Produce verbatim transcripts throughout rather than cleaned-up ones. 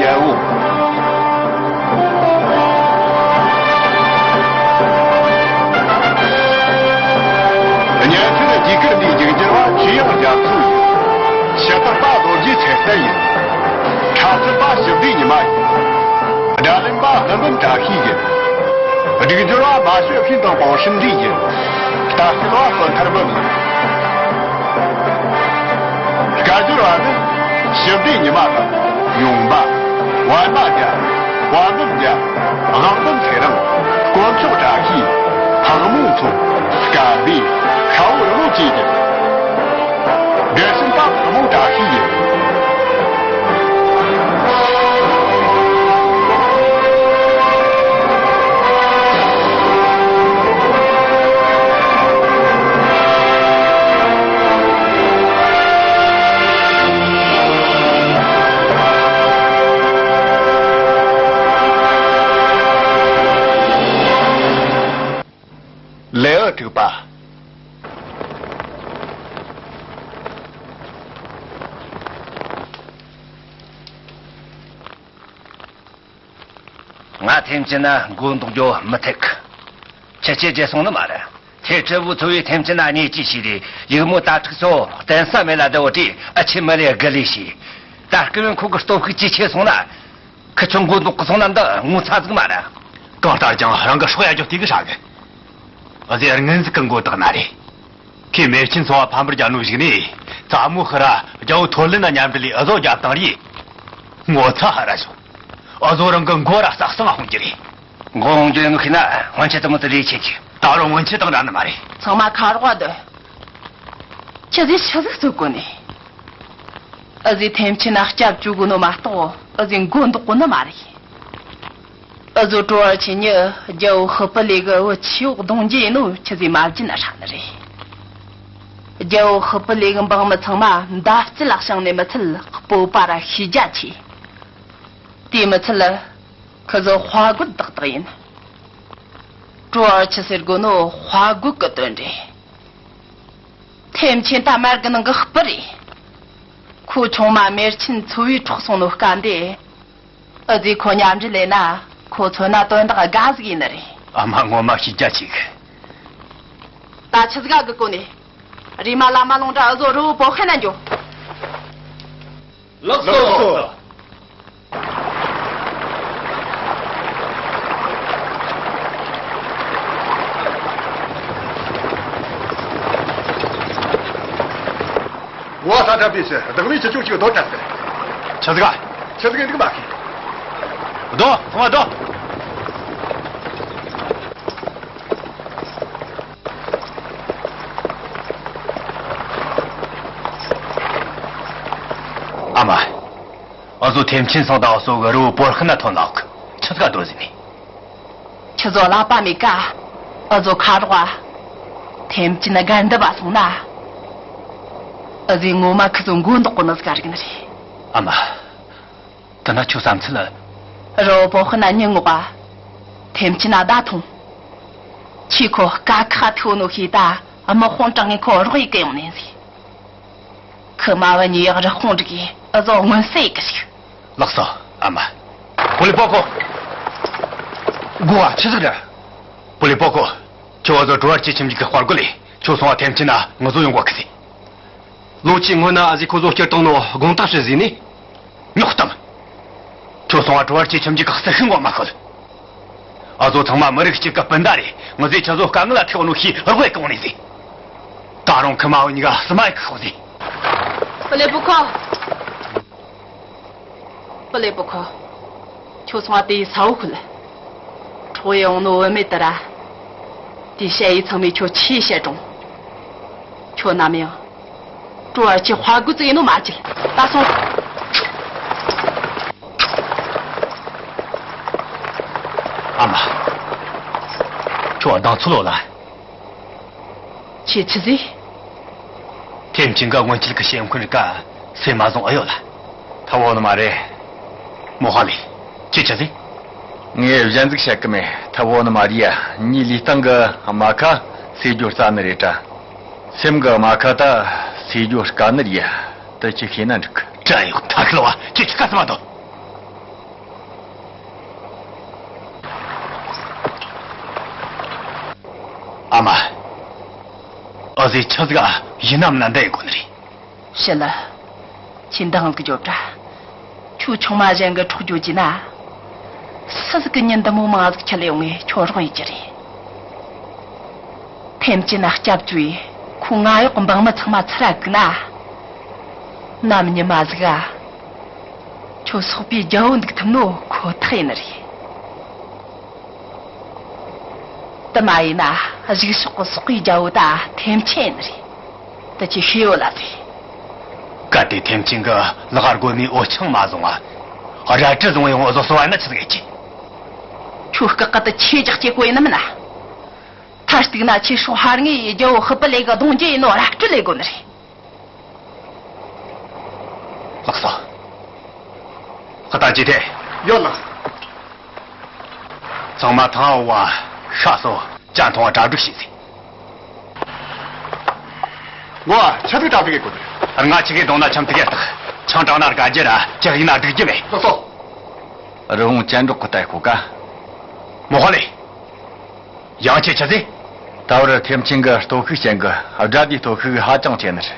རྒྱལ་བོ། གཉན་ཚད་རྒྱུད་སྐུད་འདིའི་རྒྱུག་འགྱུར་བ་ཆོས་དབྱིངས་རྒྱ་མཚོ་ཡིན། ཕྱི་དར་པ་རྡོ་རྗེ་ཚེ་བརྟན་ཡིན། འཁྲབ་ཚུགས་པ་ཞི་བདེའི་ཉི་མ་ཡིན། སྒྲ་ལེན་པ་ཀླུ་འབུམ་བཀྲ་ཤིས་ཡིན། སྒྲིག་འགྱུར་བ་མ་ཞོ་ཤིན་དང་པང་ཧྲིན་ལི་ཡིན། རྟ་སྐུལ་བ་སོ་ཐར་མི་ཡིན། སྐད་སྒྱུར་བ་ནི་ཞི་བདེའི་ཉི་མ་དང་ཡོང་འབབ། པད་མ་རྒྱལ། དཔལ་འབུམ་རྒྱལ། དབང་འབུམ་ཚེ་རིང་། དཀོན་མཆོག་བཀྲ་ཤིས། ཕག་མོ་མཚོ། སྐལ་བྷེ། ཤ་བོ་རི་བོ་བཅས་ཀྱི་འགྲེལ་ཤིང་པ་ཕག་མོ་བཀྲ་ཤིས་ཡིན། ལེའུ་དྲུག་པ། ང་ཐེམ་ཆེན་ན་མགོ་འདོགས་རྒྱུ་མི་ཐེག་ཁྱི་ཁྱི་རྗེ་སོང་ནི་མ་རེད། ཐེ་ཁྲི་བུ་ཚོ་བའི་ཐེམ་ཆེན་ན་གཉེ་ཅི་ཞིག་རེད། ཡུག་མོ་ད་ཕྲུག་ཚོ་བརྟེན་ས་མེད་ལ་བསྡད་འོ་དྲིས་ཨ་ཆི་མི་ལས་དགུ་ལས་ཞིག་ད་སྐུ་བོན་ཁོ་གི་སྟོབས་ཤུགས་ཅི་ཆེ་སོང་ན། ཁི་ཆོ་མགོ་འདོགས་གི་སོང་ན་འདི་ངོ་ཚ་ཟིག་མ་རེད། གང་ལྟར་ཀྱང་རང་གི་སྲོག་ཡ་རྒྱོ་དེ་གི་ཧྲ་གི། ཨ་ཟེ་རྔན་ཟིག་གི་མགོ་བཏགས་ན་རེད། ཁོས་མེར་ཆེན་ཚོ་བ་ཕམ་པར་རྒྱག་ནོ་ཞིག་ནས་ཙ་མོ་ཤི་ར་རྒྱལ་བོ་ཐོ་ལི་ན་མཉམ་འབྲེལ་ལས་ཨ་ཟོ་རྒྱབ་བཏང་རེད། ངོ་ཚ་ཧ་ར་ཞོ། ཨ་ཟོ་རང་གི་མགོ་ར་ས་སང་ཧོང་གི་རེད། མགོ་ཧོང་གི་ངོ་ཤེས་ན་སྔོན་ཆད་དུ་མོ་དུ་རེ་ཆེ་གི། ད་རུང་སྔོན་ཆད་དང་འདྲ་ནི་མ་རེད། ཚང་མ་ཁ་རོག་བསྡད། ཁྱི་ཟིག་ཆི་ཟིག་རྩོད་གོ་ནས། ཨ་ཟི་ཐེམ་ཆེན་ན་སྐྱབས་བཅོལ་གོ་ནོ་མ་གཏོགས་ཨ་ཟི་མགོ་འདོགས་གོ་ནི་མ་རེད། ཨ་ཟོ་ཀྲོ་བར་ཆེ་ཉི་རྒྱལ་བོ་ཧི་པི་ལེ་གི་བུ་ཆེ་འོག་གདུང་རྒྱུ་ཡིན་ནོ་ཁྱི་ཟིག་མ་བརྗེད་ན་ཧྲ་ནི་རེད། རྒྱལ་བོ་ཧི་པི་ལེ་གི་འབངས་མི་ཚང་མ་མདའ་རྩལ་ལ་བྱང་ནས་མི་ཚད་སྤོབས་པ་ར་ཤེས་རྒྱ་ཆེ། དེ་མི་ཚད་ཁི་ཟོ་དཔའ་རྒོད་དག་དག་ཡིན། ཀྲོ་བར་ཆེ་ཟེར་གོ་ནོ་དཔའ་རྒོད་གི་དོན་རེད། ཐེམ་ཆེན་ད་མར་གི་ནང་གི་སྤུ་རེད། ཁོ་ཆུང་མ་མེར་ཆེན་ཚོ་བའི་འཕྲོག་སོང་ནོ་སྐབས་འདི། ཨ་ཙི་ཁོ་མཉམ་འབྲེལ་ལས་ན་ཁོ་ཚོ་ན་དོན་དག་དགའ་ཟིག་ཡིན་ནི་རེད། ཨ་མ་ངོ་མ་ཤེས་རྒྱ་ཆེ་གི། ད་ཆི་ཟིག་ག་གི་གོ་ནས། རེམ་མ་ལམ་མ་ལོང་དྲ་ཨ་ཟོ་རི་བོ་བོ་ཧན་ན་འགྱོ། ལགས་སོ། ཝ་ས་ཁྲ་པི་སི་བདག་མེད་ཁྱི་ཆོ་ཅིག་རྡོ་བྲལ་ཟེར། ཆི་ཟིག་ག་ཆི་ཟིག་ག་འདུག་མ་ཁི། རྡོ་ཚང་མ་རྡོ། ཨ་མ། ཨ་ཟོ་ཐེམ་ཆེན་སང་དང་ཨ་ཟོ་གི་རི་བོ་བོར་ཁ་ན་ཐོན་ལག་ཆི་ཟིག་ག་རྡོ་ཟིན་ནི། ཁྱི་ཟོ་ལག་པ་མེད་ཀ་ཨ་ཟོ་ཁ་རོག་ཨ། ཐེམ་ཆེན་ན་དགའ་འདི་བ་སོང་ན། ཨ་ཟོའི་ངོ་མ་ཁི་ཟོ་མགོ་འདོགས་གོ་ནི་ཟིག་ག་རིག་ནི་རེད། ཨ་མ། དེ་ན་ཁྱོད་བསམ་ཚུལ། རོ་བོ་ཧི་ན་ཉིན་ངོ་པ། ཐེམ་ཆེན་ན་ཟླ་ཐུང་། ཁྱི་ཁོ་དཀའ་ཁག་ཐུག་ནོ་ཤེས་ད་དམག་དཔུང་དྲངས་ངས་ཁོ་རོགས་ཡི་གི་ཡོང་ནས་ཟིག་ཁི་མ་བ་ཉི་ཡག་རི་ཁོང་འགྲིག་གི་ཨ་ཟོ་སྔོན་སེ་ཡི་གི་ཞིག་ལགས་སོ་ཨ་མ། པུ་ལི་པོ་ཀོ། དགོ་བ་ཆི་ཟིག་རེད། པུ་ལི་པོ་ཀོ། ཁྱོད་ཨ་ཟོ་གྲོ་བར་ཆེ་ཁྱིམ་གྱི་གི་དཔའ་རྒོད་ལས་ཁྱོད་སོང་བ་ཐེམ་ཆེན་ན་ང་ཚོ་ཡོང་གོ་གི་ཟིག་ལོ་གཅིག་སྔོན་ན་ཨ་ཟི་ཁོ་ཚོ་སྐྱུར་བཏང་ནོ་དགོངས་དག་ཞུ་ཟིན་ནི། ཉོག་གཏམ། ཁྱོད་སོང་བ་གྲོ་བར་ཆེ་ཁྱིམ་གྱི་ཁག་སེ་ཤིང་གོ་མ་ཁོལ། ཨ་ཚོ་ཚང་མ་མི་རིགས་གཅིག་གི་སྤུན་ཟླ་རེད། ངི་ཟེ་ཁྱེད་ཚོ་དཀའ་ངལ་ལ་ཐེག་ནོ་ཤི་རོགས་གོང་ནས་ཟེ། ད་རུང་ཁི་མ་བུ་གཉིས་ཀ་སི་མ་ཡི་ཁག་ཟེ། པུ་ལེ་པུ་ཁོ། པུ་ལེ་པུ་ཁོ། ཁྱོད་སོང་བ་དེ་ཡི་ས་བོ་ཁུལ། འཕྲོག་ཡེ་འོང་ནོ་བུད་མེད་དེ་ར། དེ་བཤད་ཡི་ཚང་མས་ཁྱོད་ཆེས་བཤད་རུང་། ཁྱོད་ནམ་ཡང་། ཀྲོ་བར་ཆེ་དཔའ་རྒོད་ཙིག་ཡིན་ནོ་མ་བརྗེད་ད་སོང་། ཨ་མ། ཁྱོད་ཨ་དང་ཚུ་ལོ་ལ། ཁྱེད་ཆི་ཟིག་ཐེམ་ཆེན་ག་སྔོན་ཆད་ཀྱི་བཤད་ཁུན་རིག་ག་སེ་མ་བཟུང་ཨ་ཡོད་ལ། ཐ་བོ་ནི་མ་རེད། མོ་ཧ་ལི། ཁྱེད་ཆི་ཟིག་ངས་གཞན་ཟིག་བཤད་གི་མེད། ཐ་བོ་ནི་མ་རི་ཡ་ཉིད་ལི་སྟེང་གི་རྨ་ཁ་སེ་ཇོ་རྩ་ནི་རེད་དྲ། སེམས་གི་རྨ་ཁ་ད་སེ་ཇོ་དཀའ་ནི་རེད་ཡ། དེ་ཆི་ཤེས་ན་འགྲིག་གི། བྲན་གཡོག་ཐ་ཁི་ལ་བ་ཁྱེད་ཆི་ཁ་སི་མ་དོ། ཟེ་ཆི་ཟིག་ཡིན་ན་མིན་ན་འདི་ཡི་གོ་ནི་རེད། ཤི་ལ། ཁྱེད་འདང་ཟིག་རྒྱོབ་དྲ། ཁྱོད་ཆུང་མ་གཞན་གི་འཕྲོག་རྒྱུ་གྱིས་ན། སུ་ཟིག་གི་ཉིན་འདི་མོ་མང་ཟིག་ཁྲིད་ལས་ཡོང་ངས་ཁྱོད་རོགས་ཡེད་རྒྱུ་རེད། ཐེམ་ཅིན་ན་སྐྱབས་བཅོལ་ཡས་ཁོ་ང་གཡོག་གི་འབངས་མི་ཚང་མ་ཚུར་ར་བཀུག་ན། ནམ་ཉི་མ་ཟིག་ག་ཁྱོད་སོག་པོའི་རྒྱལ་པོ་འདུག་ཐུབ་ནོ་ཁོ་ཐག་ཡིན་ནི་རེད། དེ་མ་ཡིན་ན་གཞུག་ཕྱོགས་ཀྱི་སོག་པོའི་རྒྱལ་པོ་ད་ཐེམ་ཅིན་ཡིན་ནི་རེད། དེ་ཁྱོས་ཤེས་ཡོད་ལ་ཟེ། གལ་ཏེ་ཐེམ་ཅིན་གྱིས་ལག་དགོན་ནས་འོ་ཆང་མ་བཟུང་བ། རལ་གྲི་བཟུང་ཡོང་བཟོ་སོ་བ་ན་ཆི་ཟིག་ཡེད་རྒྱུ། ཁྱོད་སྐག་ག་དེ་ཆེ་རྒྱག་སྐྱེ་གོ་ཡིན་ནམ་ན། མཐར་གཏུགས་ན་ཁྱེད་ཧྲོ་ཧར་ངའི་རྒྱལ་པོ་ཧི་པི་ལེ་གི་གདུང་རྒྱུད་ཡིན་ནོ་ར་སྤྲོད་ལས་དགོ་ནི་རེད། ལགས་སོ། ཧ་ད་ཅི་ཐེ། ཡོད་ལགས། ཚང་མ་ཐང་འོ་བ་ཤ་སོ་ཅ་འཐུང་བ་གྲ་སྒྲིག་བྱས་ཟིན། ངོ་ཆ་ཚིག་གྲ་སྒྲིག་གི་དགོས། ང་ཆི་གེ་གདོང་ན་ཆམ་ཐིག་གེ་བཏགས། ཆང་དྲངས་ན་དགའ་རྒྱུ་ར་ཅི་ཡིན་ན་སྡུག་རྒྱུ་མེད། ལགས་སོ། རི་བོང་ཅན་འབྲོག་གི་ལྟ་ཁོ་ཀ་མོ་ཧོ་ལེ། ཡང་ཁྱེད་ཆི་ཟེ། ད་བར་ཐེམ་ཆེན་གྱི་སྟོབས་ཤུགས་ཅན་གྱི་དགྲ་དེའི་སྟོབས་ཤུགས་ཧ་ཅང་ཆེ་ནི་རེད།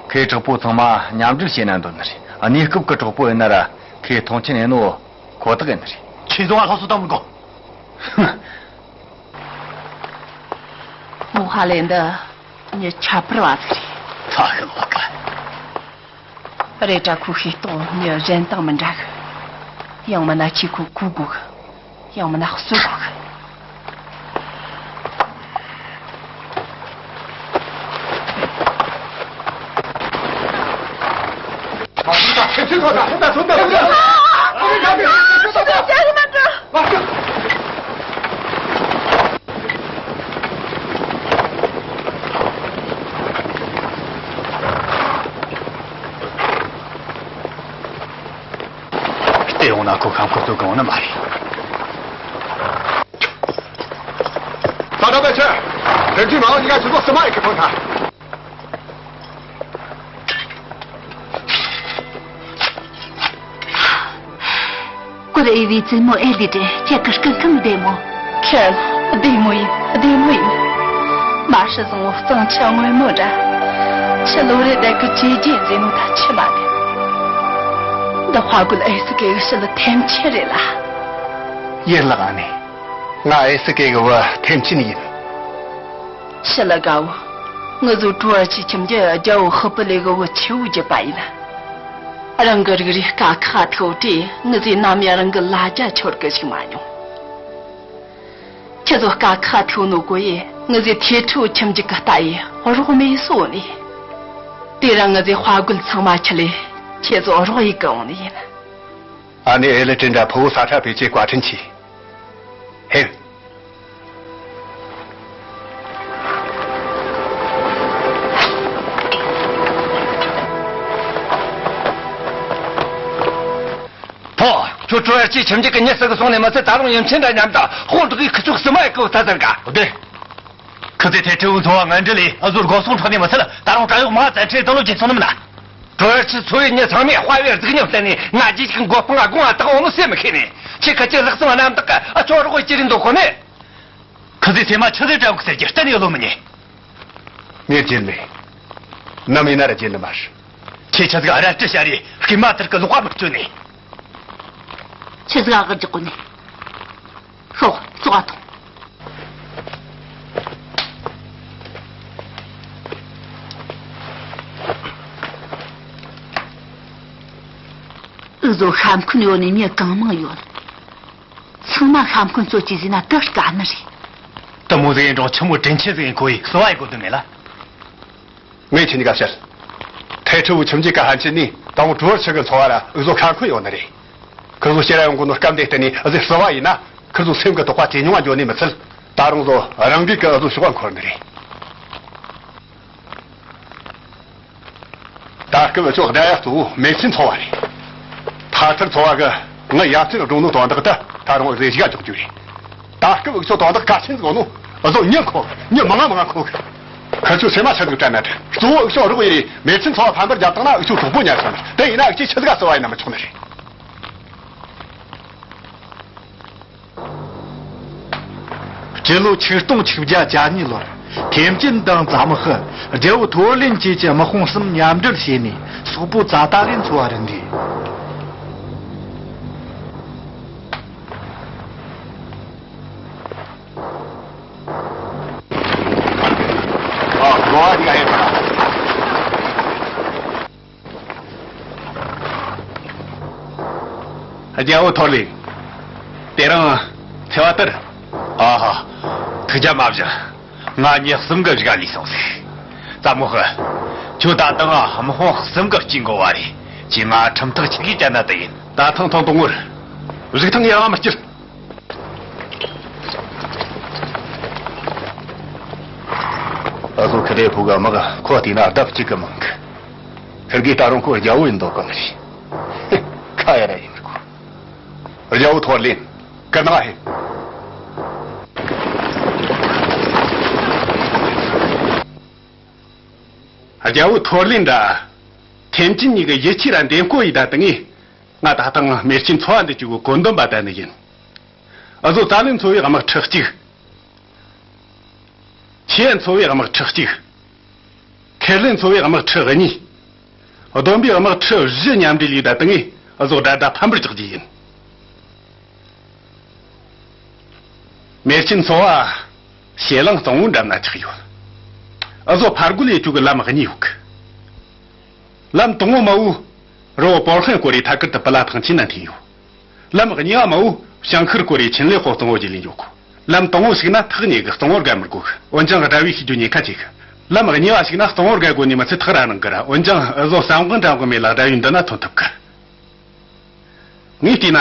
ཁོས་གྲོགས་པོ་ཚང་མ་མཉམ་འབྲེལ་བྱས་ན་འདོད་ནི་རེད། གནས་སྐབས་ཀྱི་གྲོགས་པོ་ཡིན་ན་ར་ཁོས་མཐོང་ཆེན་ཡིན་ནོ་ཁོ་ཐག་ཡིན་ནི་རེད། ཁྱེད་ཚོ་ང་སློབ་གསོ་གཏོང་མི་དགོས། མོ་ཧ་ལེ་འདི་མྱི་ཁྱད་པར་བ་ཟིག་རེད། ཐ་ཤི་ལོ་ཀ། རེད་དྲ་ཁོ་ཤེས་རྟོགས་མྱི་གཞན་དང་མི་འདྲ་གི། ཡང་མིན་ན་ཁྱེད་ཁོ་གུ་དགོས་གི། ཡང་མིན་ན་གསོད་དགོས་གི། བལྟས་ཡོང་ན་ཁོ་ཤམ་ཁུ་ཚོ་གང་ནི་མ་རེད། ད་ལྟ་པའི་ཆེ། དེབ་ཆུའི་མ་འོངས་གཉིས་ཀ་ཆུ་ཚོད་གསུམ་མ་ཡི་གི་ཐོན་ཐལ། ཀུར་ཨེ་བི་བཙུན་མོ་ཨེ་ལི་ཏྲེ་ཁྱེད་ཀྱི་སྐུ་ཁམས་བདེ་མོ། ཁྱེད་བདེ་མོ་ཡིན། བདེ་མོ་ཡིན། མ་ཧྲི་བཟང་བོ་གཙང་ཆུ་སྔོན་མོ་འདྲ། ཕྱི་ལོ་རེ་བསྡད་གི་ཇེ་རྒྱས་ཟིན་ནོ་ད་ཆི་མ་ནི། འདི་དཔའ་རྒོད་ཨེ་སི་ཀེ་གི་ཞི་ལི་ཐེམ་ཆེན་རེད་ལ། ཡིན་ལགས་ཨ་ནེ། ང་ཨེ་སི་ཀེ་གི་བུ་ཐེམ་ཆེན་ཡིན། ཞི་ལི་དགའ་བོ། ངུ་ཟོ་ཀྲུ་ཨར་ཆི་ཁྱིམ་རྒྱུད་རྒྱལ་པོ་ཧི་པི་ལེ་གི་བུ་ཆེ་བོ་བརྒྱུད་པ་ཡིན། རང་གི་རིགས་རུས་དཀའ་ཁག་ཐུག་དུས་ངུ་ཟོས་ནམ་ཡང་རང་གི་ལ་རྒྱ་འཆོར་གི་ཞིག་མ་མྱོང་། ཁྱེད་ཚོ་དཀའ་ཁག་ཐུག་ནོ་གོ་ཡེ་ངུ་ཟོས་ཐེ་ཁྲུ་ཁྱིམ་རྒྱུད་གི་ལྟ་ཡེ་རོགས་མེད་སོ་ནི། དེ་རིང་ངུ་ཟོས་དཔའ་རྒོད་ཚང་མ་ཁྲིད་ལས་ཁྱེད་ཚོ་རོགས་ཡེ་གི་འོང་ནི་ཡིན། ཨ་ནེ་ཨེ་ལི་ཏྲེ་འདྲ་ཕུ་བོ་ས་ཁྲ་བེ་ཆེ་བཀའ་དྲིན་ཆེ། ཧེ། ཕོ། ཁྱོད་ཀྲོ་ཡར་ཅི་ཁྱིམ་རྒྱུད་ཀྱི་མྱི་ཟིག་གི་སོང་ནས་མི་ཚད། ད་རུང་ཡུམ་ཆེན་འདྲ་མཉམ་དུ་དཔུང་སྒྲོག་གིས་ཁུ་ཚུགས་སི་མ་ཡི་ཀོ་ད་ཟེར་ག་འོ་དེ། ཁི་ཚེ་ཐེ་ཁྲི་བོ་འཚོ་བ་ངན་འདྲི་ལས་ཨ་ཟོར་སྒོ་སོང་འཕྲོག་ནས་མི་ཚད། ད་རུང་བྲན་གཡོག་མང་བཙན་ཁྲིད་དང་ལོ་བརྒྱད་སོང་ནི་མིན་ན། ཀྲོ་ཡར་ཆི་འཚོ་བའི་མྱི་ཚང་མས་དཔའ་བའི་རྫིག་ཉམས་བསྟན་ནས་ང་རྒྱལ་ཞིག་མགོ་སྤང་ང་དགོངས་ང་དག་འོང་ནོ་སེམས་མི་ཁེལ་ནས། ཁྱེད་ཁ་ཅིག་ལག་སང་རྣམ་དག་གི་ཨ་ཅོ་རོགས་ཀྱི་ཅི་རིན་དོ་གོ་ནས། ཁི་ཟི་སེ་མ་ཆི་ཟི་དྲ་བུག་ཟེར་གྱི་གཏན་ཡོད་ལོ་མི་ཉན། ངས་བརྗེད་མེད། ནམ་ཡིན་ན་ར་བརྗེད་ནི་མ་རེད། ཁྱེད་ཆི་ཟིག་ཨ་ར་སྤྲི་བྱ་རེ་ཧྥི་མ་ཐུར་གི་ལོག་པ་མི་བཅོས་ནས། ཆི་ཟིག་ཨ་གི་རྒྱག་གོ་ནས། ཤོག་ཙོག་ཨ་ཐོང་། འུ་ཟོ་ཤམ་ཁུན་ཡོད་ནི་མྱི་གང་མང་ཡོད། ཚང་མ་ཤམ་ཁུན་ཚོ་ཅི་ཟིན་ན་དག་དཀའ་ནི་རེད། དེ་མོ་ཟིག་ཡིན་རུང་ཆི་མོ་དྲིན་ཆེ་ཟིག་ཡིན་ཁོ་ཡིས་གསོ་བ་ཡི་གོ་དོན་མེད་ལ། ངས་ཁྱེད་གཉིས་ཀ་བཤད། ཐའི་ཁྲི་བོ་ཁྱིམ་རྒྱུད་ཀ་ཧན་ཆེན་ནི་དང་པོ་ཀྲུའུ་ཨར་ཆི་གི་འཚོ་བ་ར་འུ་ཟོ་ཤམ་ཁུན་ཡོད་ནི་རེད། ཁིར་ཟོ་ཕྱིར་ར་ཡོང་གོ་ནོ་སྐབས་འདི་བརྟེན་ནས་འུ་ཟོས་གསོ་བ་ཡིན་ན་ཁིར་ཟོ་སེམས་ཀྱི་དོགས་པ་ཇེ་ཉུང་ང་འགྱོ་ནི་མི་ཚད། ད་རུང་ཟོ་རང་གིས་ཀྱི་འུ་ཟོ་ཤོག་པ་འཁོར་ནི་རེད། ད་སྐབས་འུ་ཆོ་བདག་ཡ་གཙོ་བོ་མེ་ཆིན་ཚོ་བ་རེད། ཐ་ཐར་ཚོ་བ་གི་ངའི་ཡ་མཚན་སྒྲུང་ནོ་དོན་དག་ད་ད་རུང་རེ་ཞིག་འཇོག་རྒྱུ་རེད། ད་སྐབས་འུ་ཆོ་དོན་དག་གལ་ཆེན་ཟིག་ནོ་འུ་ཟོ་མྱི་མཁོ་མྱི་མང་ང་མང་ང་མཁོ་གི། ཁི་ཆོ་སེམས་མ་ཆི་ཟིག་དྲན་ན་དྲན། གཙོ་བོ་འུ་ཆོ་རོགས་ཡེ་རེད། མེ་ཆིན་ཚོ་བ་ཕམ་པར་རྒྱབ་བཏང་ན་འུ་ཆོ་གྲོགས་པོ་ཉར་ས་ནི་དེ་ཡིན་ན་འུ་ཆོས་ཆི་ཟིག་ག་གསོ་བ་ཡིན་ན་མི་ཆོག་ནི་རེད། སྤྱི་ལོ་ཆིག་སྟོང་ཆིག་བརྒྱ་གྱ་གཉིས་ལོར་ ཐེམ་ཅིན་དང་ཙ་མོ་ཧི། རྒྱལ་བོ་ཐོར་ལེན་བཅས་ཀྱི་དམག་དཔུང་གསུམ་མཉམ་འབྲེལ་བྱས་ནས་སོག་པོ་ཙ་ཏ་ལིན་འཚོ་བ་རུ་འདུས། རྒྱལ་བོ་ཐོར་ལེན། དེ་རིང་འཚེ་བ་ལྟར། ཨ་ཧ། ཐུགས་རྒྱལ་མ་བཞེངས། ང་མྱི་གསུམ་གྱི་བཞག་ལས་སོང་ཟིག་ཙ་མོ་ཧི། ཁྱོད་ད་དུང་དམག་དཔུང་གསུམ་གྱི་དཀྱིལ་འགོ་བ་རེད། ཁྱེད་ང་ཁྲིམས་ཐག་ཆོད་གི་བཅད་ན་དུ་ཡིན། ད་ཐེངས་ཐེངས་དང་པོར་གཞུག་ཐེངས་ཡང་མི་སྐྱུར། ཨ་ཟོ་ཁི་ལེ་ཕུ་ག་དམག་ཁོ་བལྟས་ན་ལྡབ་གཅིག་གི་མང་གི། ཁིར་གིས་ད་རུང་ཁོ་རྒྱལ་བོ་ཡིན་མདོག་གི་མི་རེད། ཁ་ཡ་ར་ཡིན་མི་དགོས། རྒྱལ་བོ་ཐོར་ལེན། ཀར་ནག་ཧེ། རྒྱལ་བོ་ཐོར་ལེན་ར། ཐེམ་ཅིན་གཉིས་ཀྱི་ཡིད་ཆེས་ར་འདེམས་བསྐོ་ཡིས་ད་དུང་ངས། ང་ད་ཐེངས་མེར་ཆེན་ཚོ་བ་འདི་བཅུག་གི་བཀོད་འདོམས་པ་དེ་ནི་ཡིན། འུ་ཟོ་ཙ་ལིན་ཚོ་བའི་དམག་ཁྲི་གཅིག་ཆི་ཡན་ཚོ་བའི་དམག་ཁྲི་གཅིག་ཁེར་ལེན་ཚོ་བའི་དམག་ཁྲི་གཉིས། བསྡོམས་པའི་དམག་ཁྲི་བཞི་མཉམ་འབྲེལ་ཡིས་ད་དུང་ངས་འུ་ཟོ་དགྲ་ཟླ་ཕམ་པར་རྒྱག་རྒྱུ་ཡིན། མེར་ཆེན་ཚོ་བ་ཞེ་ལང་གཙང་བོ་འགྲམ་ན་ཆགས་ཡོད། འུ་ཟོ་ཕར་རྒོལ་ཡེད་རྒྱུ་གི་ལམ་གཉིས་ཡོད་གི། ལམ་དང་པོ་མ་བུ་རི་བོ་པོར་ཧན་སྐོར་རེ་ཐད་ཀར་དུ་པི་ལ་ཐང་ཆེན་ན་འཐེན་ཡོད། ལམ་གཉིས་པ་མ་བུ་བྱང་ཤར་སྐོར་རེ་ཆེན་ལེ་ཧོ་གཙང་བོ་བརྒྱུད་ལས་འགྱོ་གོ། ལམ་དང་པོ་ཞིག་ན་ཐག་ཉེ་གི་གཙང་བོར་བརྒལ་མི་དགོས་གི། འོན་ཀྱང་དགྲ་བོས་ཤེས་རྒྱུ་ཉེན་ཁ་ཆེ་གི། ལམ་གཉིས་པ་ཞིག་ན་གཙང་བོར་བརྒལ་དགོས་ནི་མི་ཚད་ཐག་ར་ནང་གི་ར། འོན་ཀྱང་འུ་ཟོ་ཟམ་གོང་འགྲམ་གི་མེ་ལག་དགྲ་བོའི་མདུན་ན་ཐོན་ཐུབ་གི། ངས་བལྟས་ན་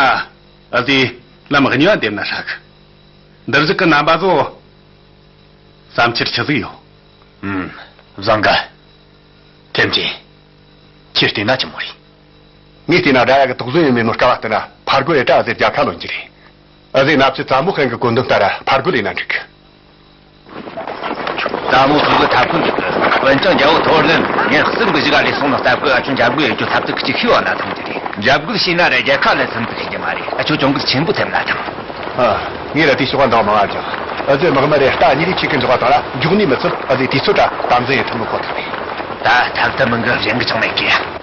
འུ་ཟོས་ལམ་གཉིས་པ་འདེམས་ན་ཧྲ་གི། འདིར་བཞུགས་ཀྱི་རྣམ་པ་ཚོ་བསམ་འཆར་ཆི་ཟིག་ཡོད། ཨུམ། བཟང་གི། ཐེམ་ཅིན། ཁྱེད་བལྟས་ན་ཆི་མོ་རེད། ངས་བལྟས་ན་དགྲ་ཡ་གི་དོགས་ཟོན་ཡོད་མེད་ནོ་དཀའ་བ་ལྟར་ན་ཕར་རྒོལ་ཡེ་དྲ་འུ་ཟོས་རྒྱལ་ཁ་ལོན་རྒྱུ་རེད། འུ་ཟོས་ནབ་ཆི་ཙ་མོ་ཧན་གི་བཀོད་འདོམས་ལྟར་ཕར་རྒོལ་ཡེ་ན་འགྲིག་གི། ཙ་མོ་ཧན་གི་ཐབས་ཁུངས་འགྲིག་གི། འོན་ཀྱང་རྒྱལ་བོ་ཐོར་ལེན་ངས་གསུམ་གི་བཞི་ག་ལས་སོང་ན་ལྟ་སྐོས་ཨ་ཆུ་འཇབ་རྒོལ་ཡེ་རྒྱུ་ཐབས་ཚུགས་ཀྱི་ཅིག་ཤེས་བ་ན་ཐང་རྒྱུ་རེད། འཇབ་རྒོལ་བྱས་ན་ར་རྒྱལ་ཁ་ལེན་ཚུན་ཚོད་ཤེས་རྒྱུ་མ་རེད། ཨ་ཆུ་གྱོང་གུད་ཆེན་པོ་ཐེབས་ན་ཐང་། ཨ། ངས་ར་དེའི་ཕྱོགས་འདང་མང་ང་བརྒྱབ། འུ་ཟོས་དམག་མི་རེ་རྟ་གཉིས་ལས་ཆེ་གི་འཇོག་པ་དང་ར་མགྱོགས་ནས་མི་ཚད་འུ་ཟོས་དུས་ཚོད་ར་དམ་འཛིན་ཡེ་ཐུབ་ནོ་ཁོ་ཐག་རེད། ད་ཐབས་ད་མིན་གི་གཞན་གི་ཅང་མེད་གི། ཡོ།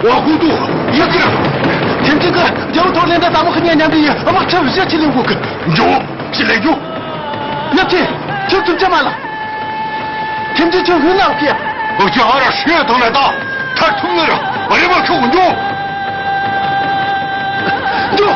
ཝ་ཧུ་ཏུ། ཡ་ཅི་ར། ཐེམ་ཅིན་གྱིས་རྒྱལ་བོ་ཐོར་ལེན་དང་ཙ་མོ་ཧན་གཉིས་མཉམ་འབྲེལ་ཡེ་དམག་ཁྲི་བཞི་ཁྲིད་ལེན་དགོས་གི། འགྱོ། ཅི་ལས་འགྱོ། ཡབ་ཆེན། ཁྱོད་ཚུར་ཅི་མ་ལ། ཐེམ་ཅིན་ཁྱོད་ཧུན་ལ་ཁྱེད། འོ་ཅི་ཨ་ར་ཤི་ཐང་ལ་ད། ཐར་ཐུབ་ནི་ར། བ་རེ་མ་ཁྱོད་འགྱོ། འགྱོ།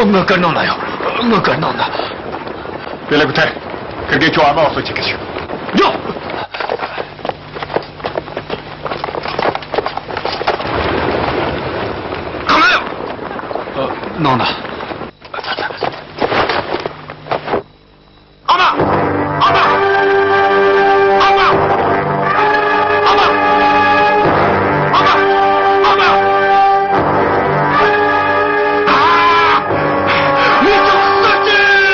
ངའི་བཀའ་གནང་ན་ཡོད། ངའི་བཀའ་གནང་ན། དེ་ལས་ཀུ་ཐལ། ཁིར་གེ་ཁྱོད་ཨ་མ་འོག་སོ་ཅིག་གི་ཞུ། ཡོ། གང་ལ་ཡོད། ཨ། ནང་ན། ཨ་མ། ཨ་མ། ཨ་མ། ཨ་མ། ཨ་མ། ཨ། མི་ཚོགས་གསར་བརྗེ།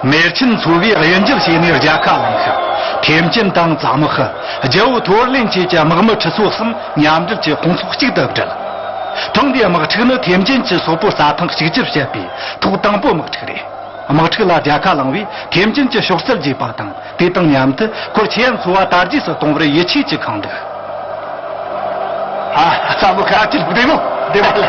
མེར་ཆེན་ཚོ་བས་གཡུལ་འགྱེད་བྱས་ནས་རྒྱལ་ཁ་བླངས་ཤིང་། ཐེམ་ཆེན་དང་ཙ་མོ་ཧི། རྒྱལ་པོ་ཐོར་ལེན་བཅས་ཀྱི་དམག་མི་ཁྲི་ཚོ་གསུམ་མཉམ་འབྲེལ་གྱིས་དཔུང་ཚོགས་གཅིག་ཏུ་བསྒྲིལ། ཐེངས་འདིའི་དམག་འཁྲུག་ནི་ཐེམ་ཆེན་གྱི་སོག་པོའི་རྩྭ་ཐང་གཅིག་གྱུར་བྱེད་པའི་ཐོག་དང་པོའི་དམག་འཁྲུག་རེད། དམག་འཁྲུག་ལ་རྒྱལ་ཁ་བླངས་པས་ཐེམ་ཆེན་གྱི་ཕྱོགས་སུ་བརྗེས་པ་དང་། དེ་དང་མཉམ་དུ་ཁོར་ཆེ་ཡན་ཚོ་བ་དར་རྒྱས་སུ་གཏོང་བར་ཡིད་ཆེས་ཀྱིས་ཁེངས་འདུག་ཨ། ཙ་མོ་ཁ་ཅིག་བདེ་མོ། བདེ་མོ་ལེ།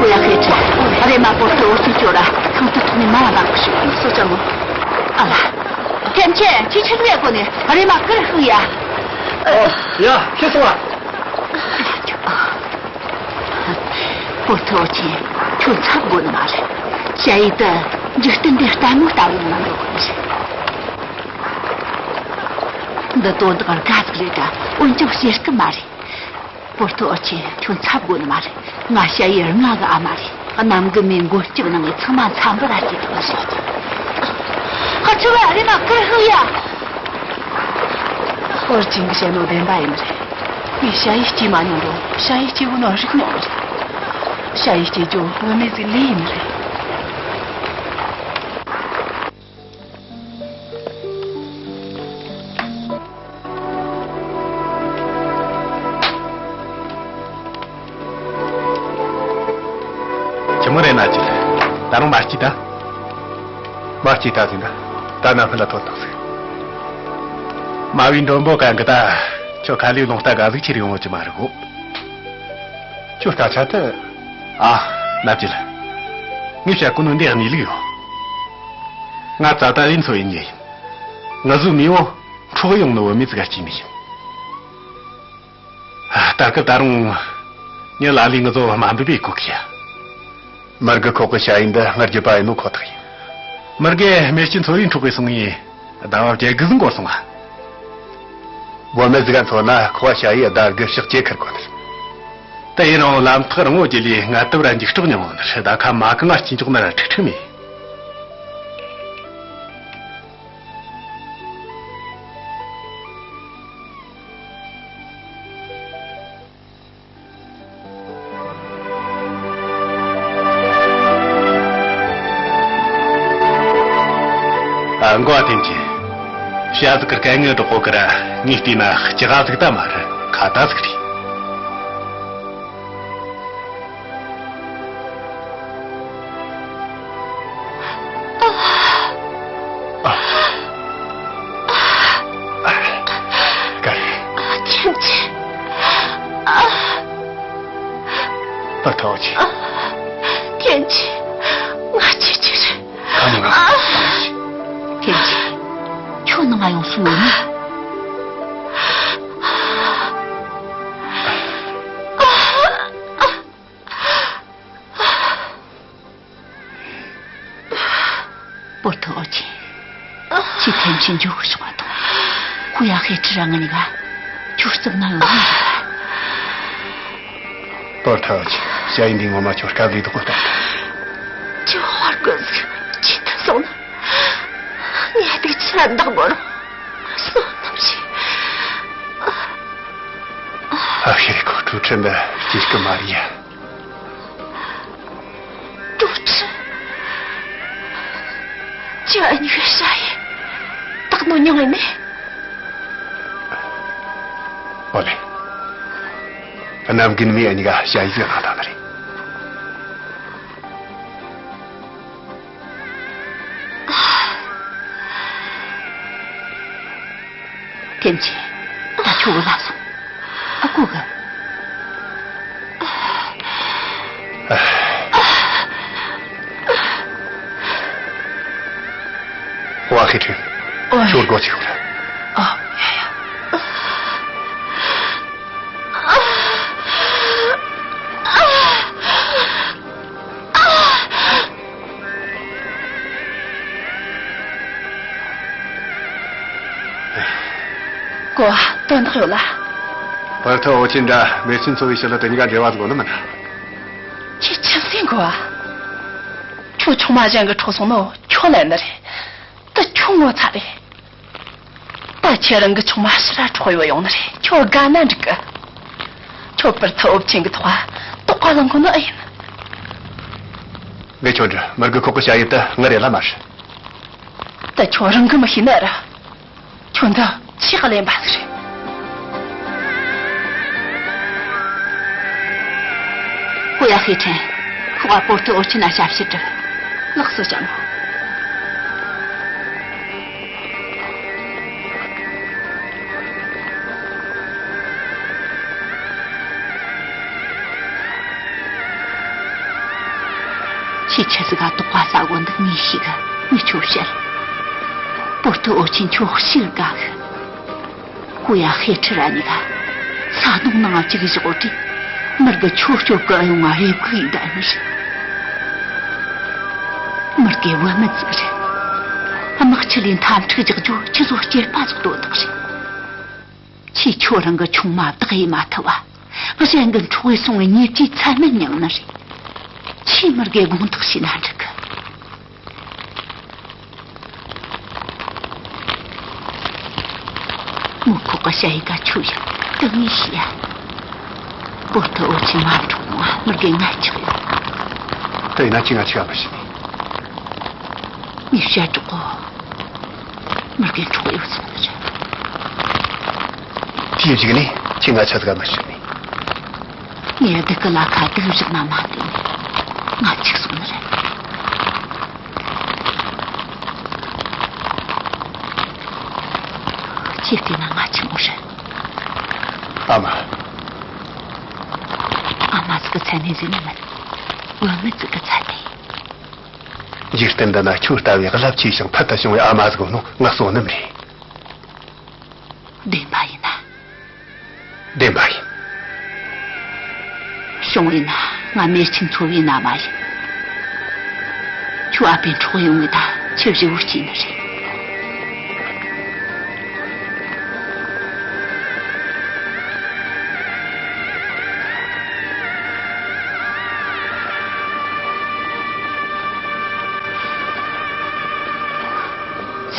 ཀུ་ཡ་ཧེ་ཁྲི། ཨ་རེ་མ་པོ་ཏོ་ཨོ་ཅི་ཅོ་ར་ཁང་དུ་ཐུག་ནས་མ་ལ་བབ་ཤོག་སོ་ཅ་མོ། ཨ་ལ། ཐེམ་ཆེན་ཁྱི་ཆེན་མེད་གོ་ནས་ཨ་རེ་མ་ཀིར་ཧུ་ཡ། ཨོ་ཡ་ཁྱི་སོང་ཨ། པོ་ཏོ་ཨོ་ཅི་ཁྱོད་འཚབ་དགོས་ནི་མ་རེད། ཞ་ཡི་དུ་འཇིག་རྟེན་འདི་ལྟད་མོ་ལྟ་བུ་ཡོང་ན་འགྲོ་གི་རེད། འདི་དོན་དག་དགའ་ཟིག་རེད་ད། འོན་ཀྱང་བཤད་སྐབས་མ་རེད། པོ་ཏོ་ཨོ་ཅི་ཁྱོད་འཚབ་དགོས་ནི་མ་རེད། ང་ཞ་ཡི་རྔ་གི་ཨ་མ་རེད། གནམ་གི་མིའི་མགོན་སྐྱབས་གནང་ངས་ཚང་མ་འཚམས་པར་ཨ་ཅེ་དང་ཞིག་ཁ་ཆུ་བ་རེ་མ་ཀིར་ཧུ་ཡ། ཨོ་ཅི་གི་བཤད་ནོ་བདེན་པ་ཡིན་ནི་རེད། ངས་ཞ་ཡི་སྐྱེས་མ་མྱོང་རུང་ཞ་ཡི་སྐྱེས་བུ་ནོ་རིག་མྱོང་ནི་རེད། ཞ་ཡི་སྐྱེས་རྒྱུ་བུད་མེད་ཅིག་ལས་ཡིན་ནི་རེད། ཆི་མོ་རེད་ན་ཅི། ད་རུང་མ་སྐྱིད་ད། མ་སྐྱིད་ད་ཟིན་ད། ད་ན་ཕི་ལ་ཐོན་ཐང་ཟིག་མ་བའི་མགྲོན་པོ་གང་གི་ད། ཁྱོད་ཁ་ལས་རླུང་རྟ་ག་ཟིག་ཁྱེར་ཡོང་ངོ་ཅི་མ་རེད་གོ། ཁྱོད་སྐད་ཆ་དེ། ཨ། ན་ཅི་ལ། ངས་བཤད་གོ་ནོ་འདི་གནས་ལུགས་ཡོད། ང་ཙ་ད་ཡིན་ཚོ་ཡིན་ཉེ་ཡིན། ང་ཟོའི་མིའོ་འཕྲོག་ཡོང་ནོ་བུད་མེད་ཟིག་ག་སྐྱེས་ནི་ཡིན། ད་སྐབས་ད་རུང་ངས་ལ་ལས་ངི་ཚོ་མ་འབུད་པའི་གོ་ཁི་ཡ། མར་གི་ཁོག་གི་ཞ་ཡི་འདི་སྔར་རྒྱུད་པ་ཡིན་ནོ་ཁོ་ཐག་ཡིན། མར་གི་མེ་ལྕེ་མཚོ་ཡི་འཕྲོག་གི་སོང་ཡིན། ཟླ་བ་བརྒྱད་དགུ་ཟིན་འགོར་སོང་ང་། བུད་མེད་ཟིག་ག་མཚོན་ན་ཁོ་བ་ཞ་ཡི་ཟླ་དགུ་ཕྱག་ཅེ་ཁར་གོ་ནི། ད་ཡིན་རུང་ལམ་ཐག་རིང་བོ་བརྒྱུད་ལས་ང་སྟབས་ར་འཇིགས་སྐྲག་མྱོང་ནི་ཟླ་ཁ་མ་གང་ང་སྐྱིན་ཅོག་ན་ར་ཁྲིག་ཁྲིག་མེད། ཨ། མགོ་བ་ཐེམ་ཆེན། ཤ་ཟིག་གི་སྐད་ངན་སྒྲོག་གོ་གི་ར། ངས་བལྟས་ན་ལྕི་ག་ཟིག་ད་མ་རེད། ཁ་ད་ཟིག་རེད། ཨ། ཨ། ཨ། ཐེམ་ཆེན། ཨ། ཨ། ཐོག་ཆེ། ཐེམ་ཆེན། ང་ཆེ་ཆེ་རེད། ཨ། ཐེམ་ཆེན། ཁྱོད་ནང་ང་ཡོང་སོང་ཡོད་ནི། པོ་ཏོ་ཨོ་ཅི། ཁྱེད་ཐེམ་ཆེན་འཇོག་གི་སོང་བ་དང་། ཁོ་ཡ་ཧེ་ཁྲི་ར་ང་གཉིས་ཀ་ཁྱོད་རྩིབ་ན་ཡོང་ནི་རེད། པོ་ཏོ་ཨོ་ཅི། ཞ་ཡི་འདི་ངོ་མ་ཁྱོད་སྐབས་ལས་དོག་གོ་ལྟ། ཨ། བདག་མོར་བསོད་ནམས་ཞིག་ཨ་ཤེ་ཁོ་ཁྲུ་ཁྲི་འདི་སྐྱིད་སྐུ་མ་རེད་ཡ། ཁྲུ་ཁྲི། ཁྱེད་གཉིས་ཀྱི་ཞ་ཡི་བདག་མོ་མྱངས་ཡིན་ནི། ཨོ་ལེ། གནམ་རྒན་མས་གཉིས་ཀ་ཞ་ཡི་ཟིག་གནང་དང་ནི་རེད། ཐེམ་ཆེ། ད་ཁྱོད་གི་ལ་སོང་། ཨ་ཁུ་གི། ཝ་ཧི་ཁྲིན། ཨོ། ཁྱོད་སྒོ་ཕྱེ་ཤོག་ར། ཨ། ཡ་ཡ། ཀོ། དོན་དག་ཡོད་ལ། བར་ཐོ་ཨོ་ཆིན་འདྲ་མེར་ཆིན་ཚོ་བའི་ཕྱི་ལ་དེ་གཉིས་ཀ་འབྲེལ་བ་ཟིག་ཡོད་ནི་མིན་ན། ཁྱེད་ཆི་ཟིག་གོ། ཁྱོད་ཆུང་མ་གཞན་གི་འཕྲོག་སོང་ནོ་ཁྱོད་ལན་ནི་རེད། ད་ཁྱོད་ངོ་ཚ་རེད། ད་ཁྱེད་རང་གི་ཆུང་མ་ཕྱིར་ར་འཕྲོག་ཡོད་ཡོང་ནི་རེད། ཁྱོད་དགའ་ན་འགྲིག་གི། ཁྱོད་པར་ཐི་འོབ་ཆེན་གི་ཐོག་དོགས་པ་ལངས་གོ་ནི་ཨེ་ཡིན། ངས་ཁྱོད་འདྲི་མི་དགེ་ཁོག་གི་བྱ་ཡུལ་དུ་ངི་རེ་ལ་མ་ཧྲི། ད་ཁྱོད་རང་གི་མི་ཤེས་ནི་ར། ཁྱོད་འདི་ཆི་ག་ལེན་པ་ཟིག་རེད། ཧུ་ཡ་ཧེ་ཁྲེན། ཁོ་བ་པོར་ཏི་ཨོ་ཆི་ན་ཞབས་ཕྱི་སྒྲུབ། ལགས་སོ་ལྕམ་མོ། ཁྱེད་ཆི་ཟིག་ག་དོགས་པ་ཟ་གོ་འདུག་ངས་ཤེས་གི། ངས་ཁྱོད་བཤད། པོར་ཏི་ཨོ་ཆིན་ཁྱོད་ཤི་དགའ་གི། ཧུ་ཡ་ཧེ་ཁྲི་ར་གཉིས་ཀ་ས་སྡོང་ནང་བཅུག་བཞག་གོ་དུས། མི་དགེ་ཁྱོད་སྐྱོབ་གི་ཨེ་ཡོང་ང་རེ་སྒུག་ཡིན་ད་ནི་རེད། མི་དགེ་བུད་མེད་ཟིག་རེད། དམག་ཆུ་ལས་འཐབ་འཁྲུག་རྒྱག་རྒྱུ་ཁྱེད་ཚོ་སྐྱེས་པ་ཟིག་དོན་དག་རེད། ཁྱེད་ཁྱོད་རང་གི་ཆུང་མ་བདག་ཡེ་མ་ཐུབ་བ། གཞན་གྱི་འཕྲོག་ཡེ་སོང་བའི་ཉེས་ཆད་ཚད་མེད་མྱངས་ནི་རེད། ཁྱེད་མི་དགེ་དགོངས་དག་བྱས་ན་འགྲིག་གི། མུ་ཁོག་གི་ཞ་ཡི་ཀ་ཆུ་ཡ་དུ་ངེས་ཤི་ཡ། པོ་ཏི་ཨོ་ཆི་མ་འཕྲོག་ནོ་མི་དགེ་ངལ་ཆགས་ཡོད། དེ་ཡིན་ན་ཁྱེད་ང་ཆི་ག་མི་ཤེས་ནི། ངས་བཤད་འགྲོ་གོ། མི་དགེ་འཕྲོག་ཡོད་སོང་ནི་རེད། དེའི་གཞུག་ནས་ཁྱེད་ང་ཆ་ཟིག་མི་ཤེས་ནི། ངས་སྡུག་གི་ལ་ཁ་སྡུག་བཞག་ན་མ་བསྡད་ནི། ང་འཆུག་སོང་ནི་རེད། ཁྱེད་བལྟས་ན་ང་ཆི་མོ་རེད། ཨ་མ། ཨ་མ་ཟིག་གི་མཚན་ནས་ཟེར་ནི་མིན། བུད་མེད་ཟིག་གི་མཚན་ནས། འཇིག་རྟེན་འདི་ན་ཁྱོད་ལྟ་བུའི་རླབས་ཆེ་ཞིང་ཕུལ་དུ་བྱུང་བའི་ཨ་མ་ཟིག་ཡོད་ནོ་ང་བསོད་ནམས་རེད། བདེན་པ་ཡིན་ན། བདེན་པ་ཡིན། བྱུང་ཡིན་ན་ང་མེར་ཆེན་ཚོ་བའི་མནའ་མ་ཡིན། ཁྱོད་ཨ་ཕའི་འཕྲོག་ཡོང་ངེ་ད་ཁྱེད་བཞི་བོ་སྐྱེས་ནི་རེད།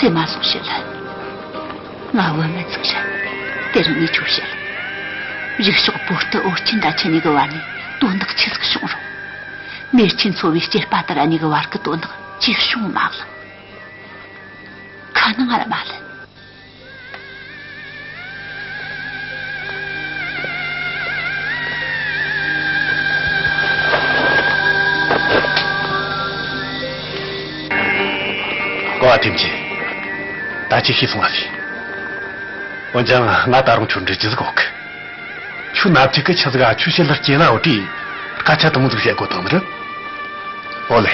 སེམས་མ་སོང་ཞིག་ལ། ང་བུད་མེད་ཟིག་རེད། དེ་རིང་ངས་ཁྱོད་བཤད། གཞུག་ཕྱོགས་པོ་ཏི་ཨོ་ཆིན་དང་ཁྱེད་གཉིས་ཀྱི་བར་ནས་དོན་དག་ཆི་ཟིག་བྱུང་རུང་། མེར་ཆེན་ཚོ་བའི་སྐྱེས་པ་དེ་ར་གཉིས་ཀྱི་བར་གྱི་དོན་དག་ཅིག་བྱུང་མ་ལ། ཁ་ནང་ར་མ་ལ། ཀོ་བ་ཐེམ་ཆེན། ད་ཅི་ཤེས་སོང་བ་ཟིག་འོན་ཀྱང་ང་ད་རུང་ཁྱོད་འདྲི་རྒྱུ་ཟིག་ཡོད་གི། ཁྱོད་ནབ་ཅིག་གི་ཆི་ཟིག་ཨ་ཁྱོད་ཕྱི་ལ་སྐྱེས་ན་འོ་དེ་སྐད་ཆ་དེ་མོ་ཟིག་བཤད་དགོས་དང་ནི་རེད། ཨོ་ལེ།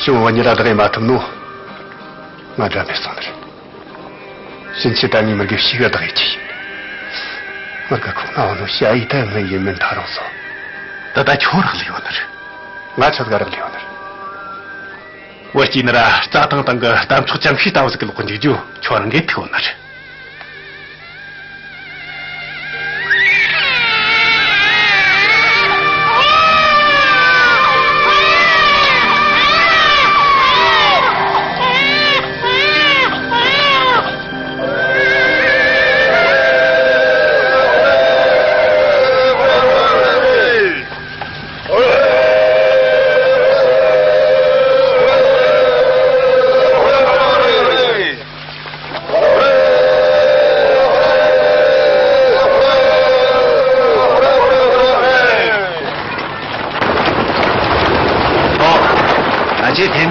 ཤི་བོ་བ་ཉི་ར་བདག་ཡེ་མ་ཐུབ་ནོ། ང་འདྲ་མེད་སོང་ནི་རེད། ཕྱིན་ཆད་ད་ངས་མི་དགེ་ཤི་ག་བདག་ཡེ་ཆི་ཡིན། མི་དགེ་ཁོག་ན་འོ་ནོ་ཞ་ཡི་ད་ངའི་ཡིན་མིན་ད་རུང་སོ། ད་ད་ཁྱོད་རག་ལས་ཡོད་ནི་རེད། ང་ཆ་ཟིག་རག་ལས་ཡོད་ནི་རེད། བུ་སྐྱེས་ནི་ར་རྩྭ་ཐང་སྟེང་གི་གཏམ་ཚོགས་ཅང་ཤེས་ལྟ་བུ་ཟིག་གི་ལོག་འཇུག་རྒྱུ་ཁྱོད་རང་གིས་ཐུག་ཡོད་ནི་རེད།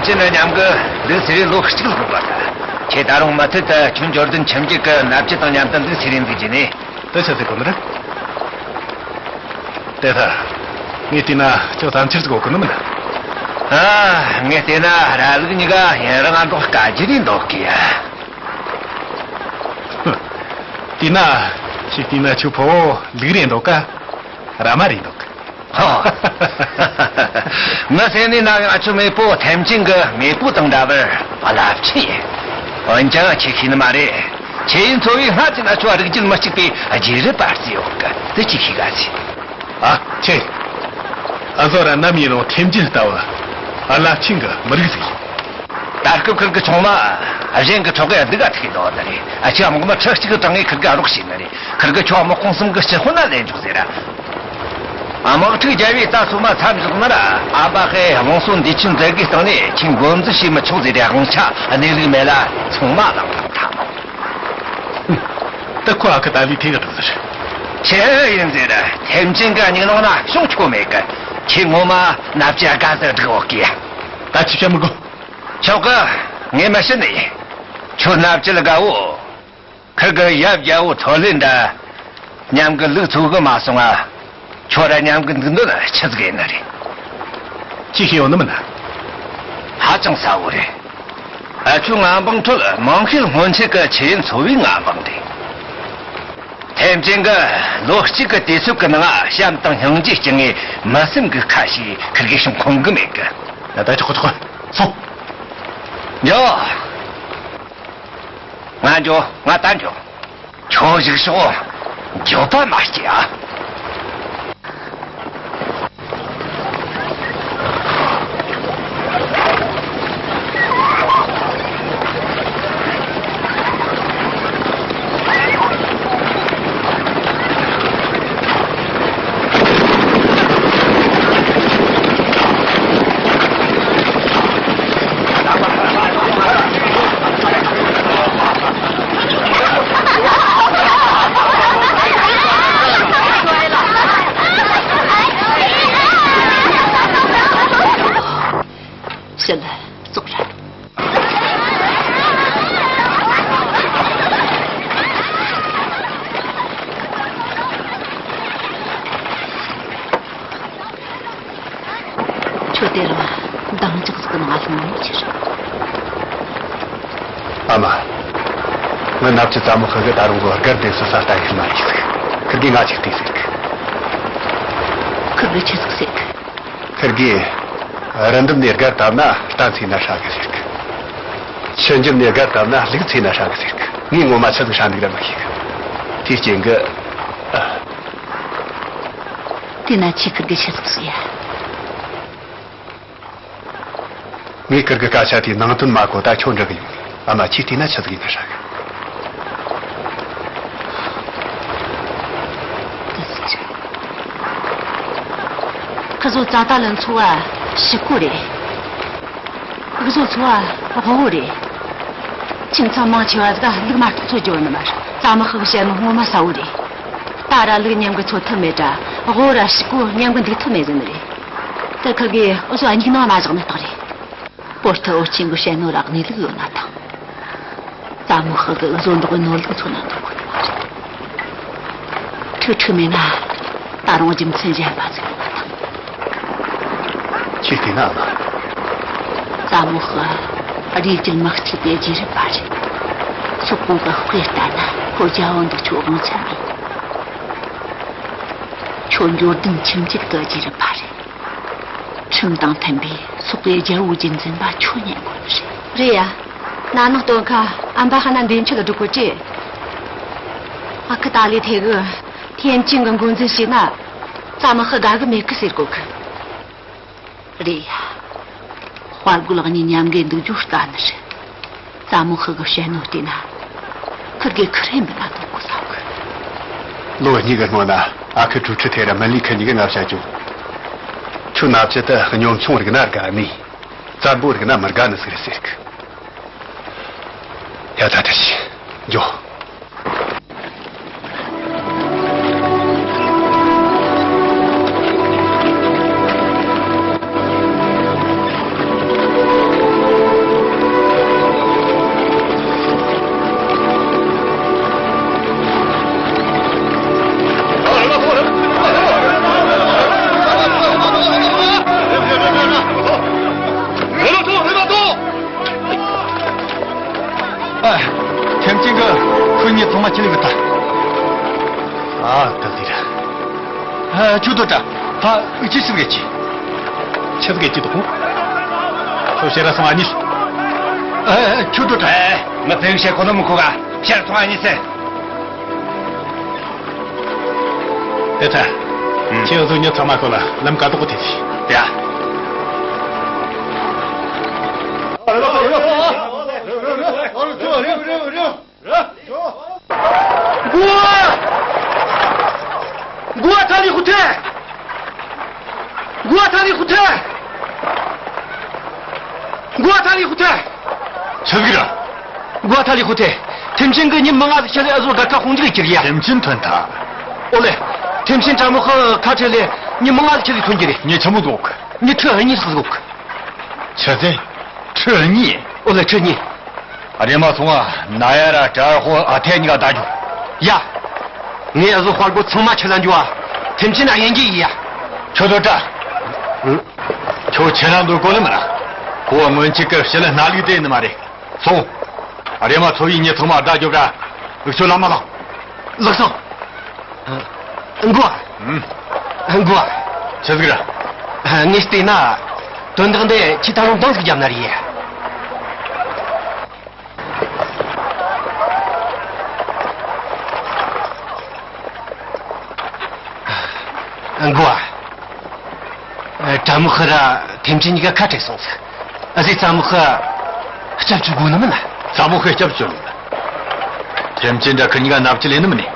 ཁྱེད་ནི་མཉམ་གི་ལུག་འཚོ་བའི་ལོ་གཅིག་ལྷག་པ་དང་། ཁྱེད་ད་རུང་མུ་མཐུད་དུ་ཁྱོད་འབྱོར་ལྡན་ཁྱིམ་རྒྱུད་ཀྱི་མནའ་བཅས་དང་མཉམ་དུ་ལུག་འཚོ་བའི་འཛུགས་རྒྱུ་ནི། དེ་ཆི་ཟིག་གོ་ནི་རེད། དེ་ལྟར། ངས་བལྟས་ན་ཁྱོད་བསམ་འཆར་ཟིག་གོ་གི་ནི་མིན། ཨ། ངས་བལྟས་ན་ར་ལུག་གཉིས་ཀ་ཡུན་རིང་ང་འགྲོགས་དཀའ་རྒྱུ་རེད་འདོད་གི་ཡ། བལྟས་ན། ཁྱེད་བལྟས་ན་ཁྱོད་ཕོ་བོ་ལུག་རེད་འདོད་ག་ར་མ་རེད་འདོད་ག་ཧོ། ངའི་སེམས་ནས་ན་ང་ཆོ་མེས་པོ་ཐེམ་ཆེན་གི་མེས་པོ་དང་འདྲ་བར་རླབས་ཆེན་ཡིན། འོན་ཀྱང་ཁྱེད་ཤེས་ནི་མ་རེད། ཁྱེད་ཡིན་འཚོ་བའི་སྔ་ཕྱི་ན་ཆོ་རིགས་རྒྱུད་མི་གཅིག་པའི་རྗེས་རབས་པ་བརྩི་ཡོད་གི། དེ་ཅིག་ཤེས་ག་ཟིག་ཨ། ཁྱེད། ཨ་ཟོ་ར་ནམ་ཡིན་རུང་ཐེམ་ཆེན་ལྟ་བུ་རླབས་ཆེན་གི་མི་རིགས་ཟིག་ཡིན། ད་སྐབས་ཁིར་གི་ཆུང་མ་གཞན་གི་ཁྲོད་གི་སྡུག་ག་ཐུག་གི་འདུག་ནི་རེད། ཨ་ཁྱོད་དམག་མི་ཁྲི་གཅིག་གི་གྲངས་ངས་ཁིར་གི་རོགས་བྱས་ནི་རེད། ཁིར་གི་ཁྱོད་དམག་དཔུང་གསུམ་གི་སྤྱི་དཔོན་ན་ལེན་འཇུག་ཟེར་ར། དམག་འཁྲུག་རྒྱབ་བས་ད་སོ་མ་མཚམས་བཞག་ན་ར། ཨ་ཕ་ཧེ་བློན་སོ་འདི་ཆུ་མཛད་གི་སྟེང་ནས་ཁྱིམ་འགོ་འཛུགས་བྱས་མི་ཆོག་ཟེར་ར། དབང་ཆ་གནས་ལུགས་མེད་ལ་ཚང་མ་བླངས་བཏང་ཐལ། ད་ཁོ་ཨ་ཁུ་ཏཱ་ལི་ཐེ་གི་འགྲོ་ཟེར། ཁྱེད་ཡིན་ཟེར་ར། ཐེམ་ཆེན་གི་སྙིང་ནང་ན་ཤོང་ཆོག་མེད་གི། ཁྱེད་ངོ་མ་མནའ་བཅད་དགའ་ཟེར་སྒྲིག་འོག་གི། ད་ཅི་བྱ་མི་དགོས། ཆོག་གི། ངས་མི་བྱེད་ནི་ཡིན། ཁྱོད་མནའ་བཅད་དགའ་བོ། ཁིར་གི་ཡབ་རྒྱལ་བོ་ཐོ་ལེ་འདྲ་མཉམ་གི་ལུག་འཚོ་གི་མ་སོང་ང་། ཁྱོད་ར་མཉམ་གི་འདུག་འདོད་ཆི་ཟིག་ཡིན་ནི་རེད། ཅི་ཤེས་ཡོད་ནི་མིན་ན། ཧ་ཅང་གསལ་བོ་རེད། ཨ་ཁྱོད་མངའ་འབངས་ཁྲོད་མང་ཤོས་སྔོན་ཆད་གི་ཆེས་འཚོ་བའི་མངའ་འབངས་རེད། ཐེམ་ཆེན་གི་ལོ་གཅིག་གི་དུས་ཚོད་གི་ནང་བྱམས་དང་སྙིང་རྗེ་སྐྱེ་ངེས་མི་སེམས་གི་ཁ་ཞིག་ཁིར་གི་བྱུང་ཁོམ་གི་མེད་གི། ད་ཆོག་གི་ཆོག་གི་སོང་། འགྱོ། ང་འགྱོ། ང་ད་འགྱོ། ཁྱོད་བཞུགས་ཤོག་འགྱོད་པ་མ་སྐྱེ་ཨ། ཕྱི་ལ་ཙོག་ར། ཁྱོད་དེ་རིང་འདང་རྒྱག་ཟིག་གི་ནང་ལྷུང་ནོ་ཆི་རེད། ཨ་མ། ངའི་མནའ་བཅད་ཙ་མོ་ཧི་གིས་ད་རུང་གོ་སྒར་དེ་སུ་ས་ལྟ་ཡིན་མ་རེད་ཟིག་ཁིར་གིས་ང་ཅིག་ལྟོས་ཟེར་གི། ཁིར་གིས་ཆི་ཟིག་ཟེར་གི། ཁིར་གིས། རི་འདབས་ནས་སྒར་བཏབ་ན་རྟ་འཚོས་ན་ཧྲ་གི་ཟེར་གི། ཆུ་འཇིབ་ནས་སྒར་བཏབ་ན་ལུག་འཚོས་ན་ཧྲ་གི་ཟེར་གི། ངས་ངོ་མ་ཆི་ཟིག་ཧྲ་འདུག་ར་མི་ཤེས་གི། དེའི་རྐྱེན་གི། ཨ། དེས་ན་ཁྱོས་ཁིར་གི་ཆི་ཟིག་ཟེར་ཡ། ངས་ཁིར་གི་སྐད་ཆ་དེའི་ནང་དོན་མ་གོ་ད་ཁྱོད་འདྲི་གི་ཡོང་ནི། ཨ་མ་ཁྱོས་བལྟས་ན་ཆི་ཟིག་ཡིན་ན་ཧྲ་གི། ཁི་ཚོ་ཙ་ད་ལ་འཚོ་བ་ཕྱུག་པོ་རེད། འུ་ཚོ་འཚོ་བ་དབུལ་བོ་རེད། ཁྱིམ་ཚང་མང་ཆེ་བ་ཟིག་ལུག་མ་གཏོགས་འཚོ་རྒྱུ་ཡོད་ནི་མ་རེད། ཙ་མོ་ཧི་གི་བཤད་ནོ་ངོ་མ་གསལ་བོ་རེད། ད་ར་ལུག་མཉམ་གི་འཚོ་ཐབས་མེད་དྲ་དབུལ་བོ་ར་ཕྱུག་པོ་མཉམ་གི་འདུག་ཐབས་མེད་ཟེར་ནི་རེད། དེ་ཁི་གིས་འུ་ཚོ་སྙིང་ནང་མ་བཞག་ནི་རྟགས་རེད། པོ་ཏི་འུ་ཆེན་གི་བཤད་ནོ་ར་གནས་ལུགས་ཡོད་ན་ཐང་། ཙ་མོ་ཧི་གིས་འུ་ཚོ་འབྲོག་གི་ནོར་ལུག་འཚོ་ན་འདུག་གི་ཐུག་གི་མེད་ན། ད་རུང་རྒྱུ་མཚན་གཞན་པ་ཟིག་ཡོད་ན་ཐང་། ཁྱོས་བལྟས་ན་ཨ་མ། ཙ་མོ་ཧི་རིགས་རྒྱུད་མི་གཅིག་པའི་རྗེས་རབས་པ་རེད། སོག་པོ་གི་དཔེ་ལྟར་ན་ཁོ་རྒྱལ་པོ་འདུག་ཆོག་དབང་ཆ་མེད། ཁྱོད་འབྱོར་ལྡན་ཁྱིམ་རྒྱུད་གི་རྗེས་རབས་པ་རེད། ཁྲིམས་དང་མཐུན་པའི་སོག་པོའི་རྒྱལ་པོའི་རྒྱུད་འཛིན་པ་ཁྱོད་ཉན་དགོས་ནི་རེད། རེད་ཡ། ན་ནིང་སྟོན་ཁ་ཨམ་པ་ཧ་ན་འདས་མཆོད་སྒྲུབ་གོ་ཅི། ཨ་ཁུ་ཏཱ་ལའི་ཐེ་གིས་ཐེན་ཅིན་གི་འགོ་འཛིན་བྱས་ན་ཙ་མོ་ཧི་དགའ་གི་མེད་གི་ཟེར་གོ་གི། རེད་ཡ། དཔའ་རྒོད་གཉིས་མཉམ་གི་འདུག་རྒྱུ་ལྟ་ནི་རེད། ཙ་མོ་ཧི་གི་བཤད་ནོ་བལྟས་ན། ཁིར་གེ་ཁི་རེ་མི་ན་དོ་གོ་ས་གི། ལོ་གཉིས་གི་སྔོན་ན་ཨ་ཁུ་ཀྲུའུ་ཁྲི་ཐེ་ར་མི་ལི་ཁི་གཉིས་གི་ང་བཤད་རྒྱུ། ཁྱོད་མནའ་བཅད་དེ་གཉོམ་ཆུང་རིག་ན་དགའ་ནི། བཙན་པོ་རིག་ན་མི་དགའ་ནི་ཟིག་རེད་ཟེར་གི། ཡ་ད་ད་ཤི། འགྱོ། ཁོ་གཉིས་ཚང་མ་ཁྱེར་ལེ་གི་ད། ཨ་ད་ལྟ་ར། ཨ་ཁྱོད་དོ་ད། ད་ཅི་ཞིག་གི་ཅི། ཆི་ཟིག་གི་ཅི་དོ་ཁོ། ཁྱོད་ཤེས་ར་སོང་ཨ་ནི། ཨ་ཁྱོད་དོ་ད། ཨེ་ང་ཕེང་ཤེས་ཁོ་ན་མི་ཁོ་ག་ཤེས་ར་སོང་ཨ་ནི་ཟེར། དེ་ད། ཁྱེད་ཚོ་གཉིས་ཚང་མ་ཁོ་ལ་ལམ་ཀ་དོག་གོ་དེ་དེ། དེ་ཡ། འགོ་བ། འགོ་བ་ཐ་ལི་ཧུ་ཐེ། འགོ་བ་ཐ་ལི་ཧུ་ཐེ། འགོ་བ་ཐ་ལི་ཧུ་ཐེ། ཆི་ཟིག་ར། འགོ་བ་ཐ་ལི་ཧུ་ཐེ། ཐེམ་ཆེན་གི་ཉི་མ་ང་ཟིག་ཁྱེད་ལ་ཨ་ཟོ་དགའ་ཁ་ཧོང་ཅིག་གི་ཅིག་ཡ། ཐེམ་ཆེན་ཐོན་ཐ། ཨོ་ལེ། ཐེམ་ཆེན་ཀྲ་མོ་ཁ་ཁ་ཁྲེ་ལེ། ཉི་མ་ང་ཟིག་ཁྱེད་ལ་ཐོན་གི་རེད། ཉི་ཆི་མོ་ཟོག་ཉི་ཁྲི་ཨ་གཉིས་ཟིག་ཟོག་ཆི་ཟེ། ཁྲི་གཉིས། ཨོ་ལེ་ཁྲི་གཉིས། ཨ་རེ་མ་སོང་ཨ། ན་ཡ་ར་དྲ་ཧོ་ཨ་ཐེ་གཉིས་ཀ་ད་རྒྱུ། ཡ། ངས་ཨ་ཟོ་དཔའ་རྒོད་ཚང་མ་ཁྲིད་ལ་འགྱོ་ཨ། ཐེམ་ཆེན་ཨ་ཡན་གྱི་ཡི་ཡ། ཁྱོད་ཚོ་ད། ཁྱོད་ཁྱེད་རང་འདུག་གོ་ནི་མིན་ན། ཁོ་བ་སྔོན་ཆད་ཀྱི་ཞི་ལི་སྣ་ལུག་དེ་ནི་མ་རེད། སོང་། ཨ་རེ་མ་ཚོ་ཡི་ཉི་ཚང་མ་ད་རྒྱོབ་ར། འུ་ཚོ་ལམ་མ་ལངས། ལགས་སོ། འགོ་བ། ཨུམ། འགོ་བ། ཆི་ཟིག་ར། ངས་བལྟས་ན། དོན་དག་འདི་ཁྱེད་ད་རུང་འདང་ཟིག་བརྒྱབ་ན་རེད། འགོ་བ། ཀྲ་མོ་ཧི་ར་ཐེམ་ཆེན་གཉིས་ཀ་ཁ་བྲལ་སོང་ཟིག་ཨ་ཟེ་ཙ་མོ་ཧི་སྐྱབས་བཅོལ་དགོས་ནི་མིན་ན། ཙ་མོ་ཧི་སྐྱབས་བཅོལ། ཐེམ་ཆེན་འདྲ་ཁི་གཉིས་ཀ་མནའ་བཅད་ལེན་ནི་མིན་ནི།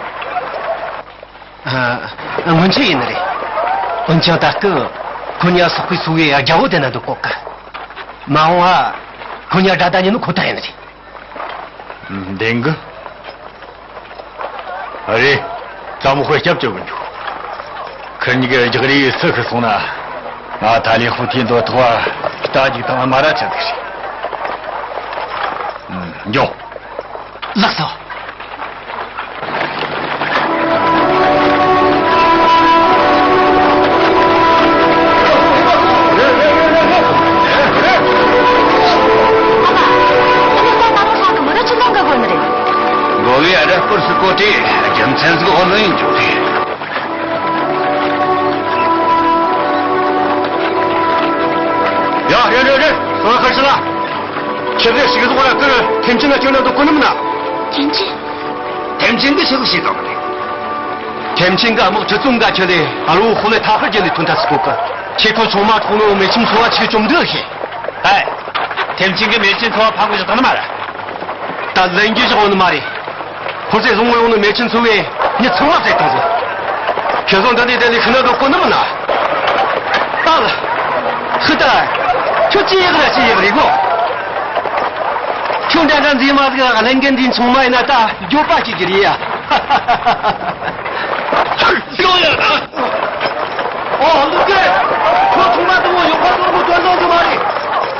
ཨ། སྔོན་ཆད་ཡིན་ནི་རེད། འོན་ཀྱང་ད་སྐབས་ཁོ་གཉིས་སོག་པོའི་སུ་བའི་རྒྱལ་པོ་དེ་ན་འདུག་གོ་ཀ་མ་འོངས་ཨ། ཁོ་གཉིས་དགྲ་ཟླ་ཉིད་ནི་ཁོ་ཐག་ཡིན་ནི་རེད། བདེན་གི། ཨ་རེ། ཙ་མོ་ཧི་སྐྱབས་བཅོལ་གི་འཇུག་ཁི་གཉིས་ཀའི་རྒྱག་རེས་སུ་ཤི་སོང་ན། ང་ཐ་ལི་ཧུ་ཐི་འདོད་ཐོག་ལྟ་རྒྱུག་དང་མ་ར་ཆད་ཟིག་རེད། འགྱོ། ལགས་སོ། ཨ་མ། ཁྱེད་ད་ད་རུང་ཧྲ་གི་མི་ར་ཆུ་ནང་ག་གོ་ནི་རེད། མགོ་བོའི་ཨ་ར་སྐོར་སུ་གོ་དེ་རྒྱུ་མཚན་ཟིག་འོ་ནོ་ཡིན་འཇུག་གི་ཡ། རེད་རེད་རེད། སོ་ཁ་ཤི་ལ། ཁྱེད་རེ་ཞིག་ཟོག་ལ་ཀིར་ཐེམ་ཆེན་ལ་ཁྱོད་ན་དུ་གོ་ནི་མིན་ན། ཐེམ་ཆེན། ཐེམ་ཆེན་གི་ཞིག་ཞིག་དང་། ཐེམ་ཆེན་གི་དམག་ཁྲི་ཙུང་ག་ཁྱེད་ལས་ཨ་རུ་ཧོ་ལས་ཐ་ཧར་རྒྱལ་ལས་ཐོན་ཐ་སི་གོ་ཀི། ཁྱེད་ཁོ་ཚང་མ་ཐོག་ནོ་མེ་ཁྱིམ་ཚོ་བ་ཆེ་བཅོམ་འདི་ཤེས། ཨེ། ཐེམ་ཆེན་གི་མེ་ཁྱིམ་ཚོ་བ་ཕ་གི་ཞིག་དང་ནི་མ་ར། ད་ལན་གྱི་ཞིག་འོ་ནི་མ་རེད། ཧོར་ཟས་བཟུང་བ་ཡོང་ནི་མེ་ཁྱིམ་ཚོ་བས་ཉི་ཚང་མ་བསད་བཏང་ཟིག་ཁྱེད་ཚོ་འདི་ནས་དེ་ལས་ཤི་ན་འགྲོ་གོ་ནི་མིན་ན། ཨ་ལ། ཧི་ད། ཁྱོད་ཅི་ཡག་ར་ཅི་ཡག་རེད་གོ། ཁྱོད་འདྲ་འདྲ་འཛིན་མ་ཟིག་གླེང་མཁན་འདི་ཚང་མ་ཡིན་ན་ད་འགྱོད་པ་སྐྱེ་གི་རེད་ཡ། ཡོང་ཡ་ད། ཨོ་ལུག་གེ། ཁྱོད་ཚང་མ་དུ་མོ་ཡོད་པ་དུ་མོ་དོན་དོན་དུ་མ་རེད།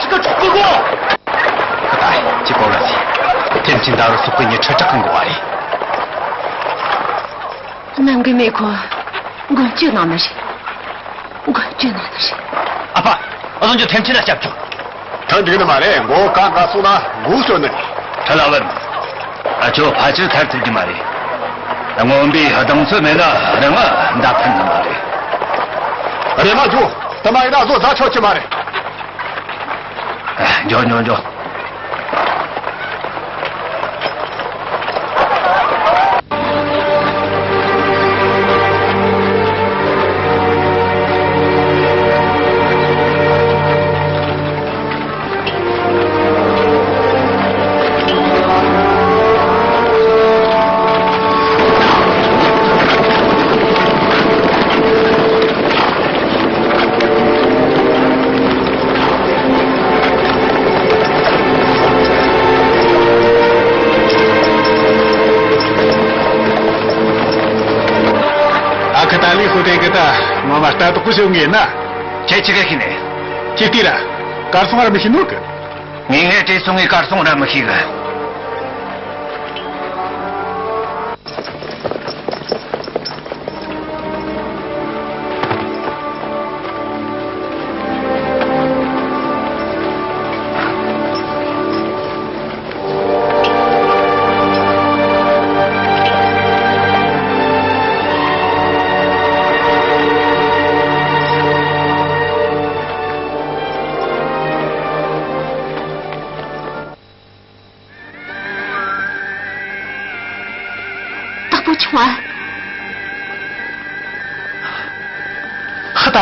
ཅི་ག་ཆུག་གི་གོ། ཁ་ཏ་ཅི་གོ་ལ་ཟིག་ཐེམ་ཆེན་ད་རུ་སོག་གི་ཉི་ཁྲི་དྲག་གི་འགོ་བ་རེད། ནམ་གི་མེ་ཁོ་མགོན་སྐྱོད་གནང་ནི་རེད། མགོན་སྐྱོད་གནང་ནི་རེད། ཨ་ཕ། ཨ་ཟོ་འཇོ་ཐེམ་ཆེན་ལ་སྐྱབས་བཅོལ། ཐང་འགྲིག་ནི་མ་རེད། མགོ་གང་ག་སོང་ན་མགོ་ཤོར་ནི་རེད། ཁྲ་ལ་བར། ཨ་ཅོ་ཕ་ཆེར་ཐར་ཐུབ་ཀྱི་མ་རེད། སྔོན་པའི་གདེང་ཚོད་མེད་ན་རང་ང་མདའ་ཕན་ནི་མ་རེད། རེད་མ་འཇོ། དེ་མ་ཡིན་ན་ཨ་ཟོ་རྫ་ཆོག་གི་མ་རེད། འགྱོ་འགྱོ་འགྱོ། ཨ་ཁ་ཏ་ལི་ཧུ་ཏེ་གི་ད་ངོ་མ་ལྟ་རྟོག་པོ་བྱུང་ངེ་ན། ཁྱེད་ཅི་ག་ཤི་ནས། ཁྱེད་ལྟོས་ར། གར་སོང་བར་མི་ཤི་ནོ་གི། ངས་ངས་བྲོས་སོང་ངས་གར་སོང་ར་མི་ཤེས་གི། ཆུང་བ། ཧ་ད།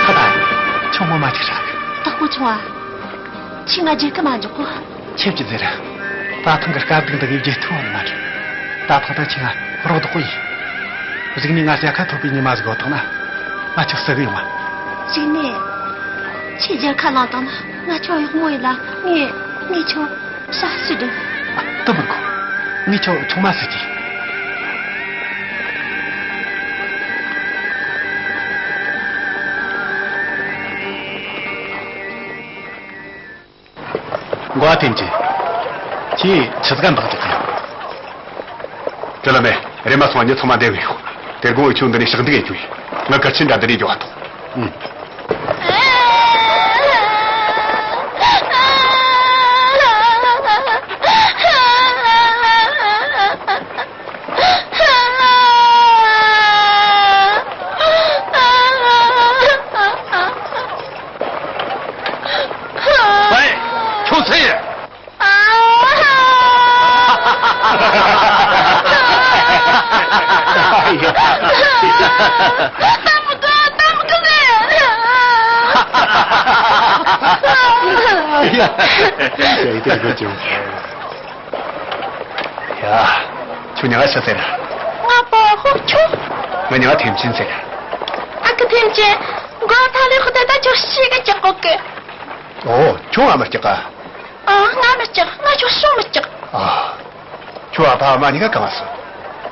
ཧ་ད། ཆུང་ངུ་མ་ཅིག་རག། དྭགས་པོ་ཆུང་བ། ཁྱེད་ང་རྒྱལ་ཁ་མ་འཇོག་གོ། ཁྱེད་ཀྱི་ཟེར། ད་ཐེངས་ཀྱི་དཀའ་སྡུག་འདི་ངས་བརྗེད་ཐུབ་བ་ནི་མ་རེད། ད་ཐེངས་ད་ཁྱེད་ང་རོགས་ལྡོག་གོ་ཡིན། གཞུག་ནས་ང་ཞྭ་ཁ་ཐོབ་པའི་ཉི་མ་ཟིག་ཡོད་ཐང་ན། ང་ཁྱོད་བསུ་གི་ཡོང་ང་། གཞུག་ནས། ཁྱེད་རྒྱལ་ཁ་བླངས་བཏང་ན་ང་ཁྱོད་གཡོག་མོ་ཡིན་ལ། ངས་ངས་ཁྱོད་ཞྭ་བསུ་འདྲ། དེ་མི་དགོས། ངས་ཁྱོད་ཆུང་མ་བསུ་གྱིས། འགོ་བ་ཐེམ་ཆེན། ཁྱེད་ཆི་ཟིག་ག་འབག་རྒྱག་གི་ཡོད། དེ་ལ་མེད། རེམ་མ་སོང་བ་མྱི་ཚང་མ་བསྡད་གི་ཡོད། དེ་དགོང་འུ་ཆོ་འདི་ནས་ཞག་འདུག་ཡེད་རྒྱུ་ཡིན། ང་གར་ཆེན་འདྲ་འདི་ནས་འགྱོ་བ་ཐོག་ཨུམ། ཝེ། ཁྱོད་སུ་ཡིན། ཡ། ཁྱོད་མྱིང་ང་ཆི་ཟེར། ང་པོ་ཧོ་ཁྱོད། ང་མྱིང་ང་ཐེམ་ཆེན་ཟེར། ཨ་ཁུ་ཐེམ་ཆེན། མགོ་ཐང་ལས་ཁུ་ད་ད་ཁྱོད་ཤི་གི་ཅག་གོ་གི། ཨོ། ཁྱོད་ང་མི་སྐྲག་ག་ཨ། ང་མི་སྐྲག་ང་ཁྱོད་སུ་མི་སྐྲག་ཨ། ཁྱོད་ཨ་ཕ་ཨ་མ་གཉིས་ཀ་གང་སོང་།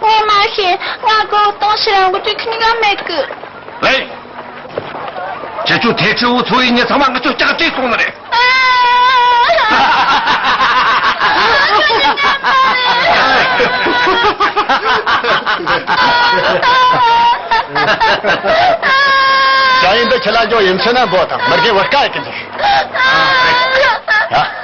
ངོ་མ་ཤེས། ང་སྒོ་དང་ཕྱི་རང་གི་དུས་ཁྱི་གཉིས་ཀ་མེད་གི། ལེ། ཁྱེད་ཚོ་ཐེ་ཁྲི་འུ་ཚོ་ཡི་མྱི་ཚང་མ་ང་ཚོ་སྐྲག་བྲེལ་སོང་ནི་རེད། ཞ་ཡིན་འདི་ཁྱེད་ལ་འགྱོ་ཡིན་ཚེ་ན་འབོ་དང་མི་རྒན་བུ་དཀའ་ཡི་གི་འདུག་ཡ།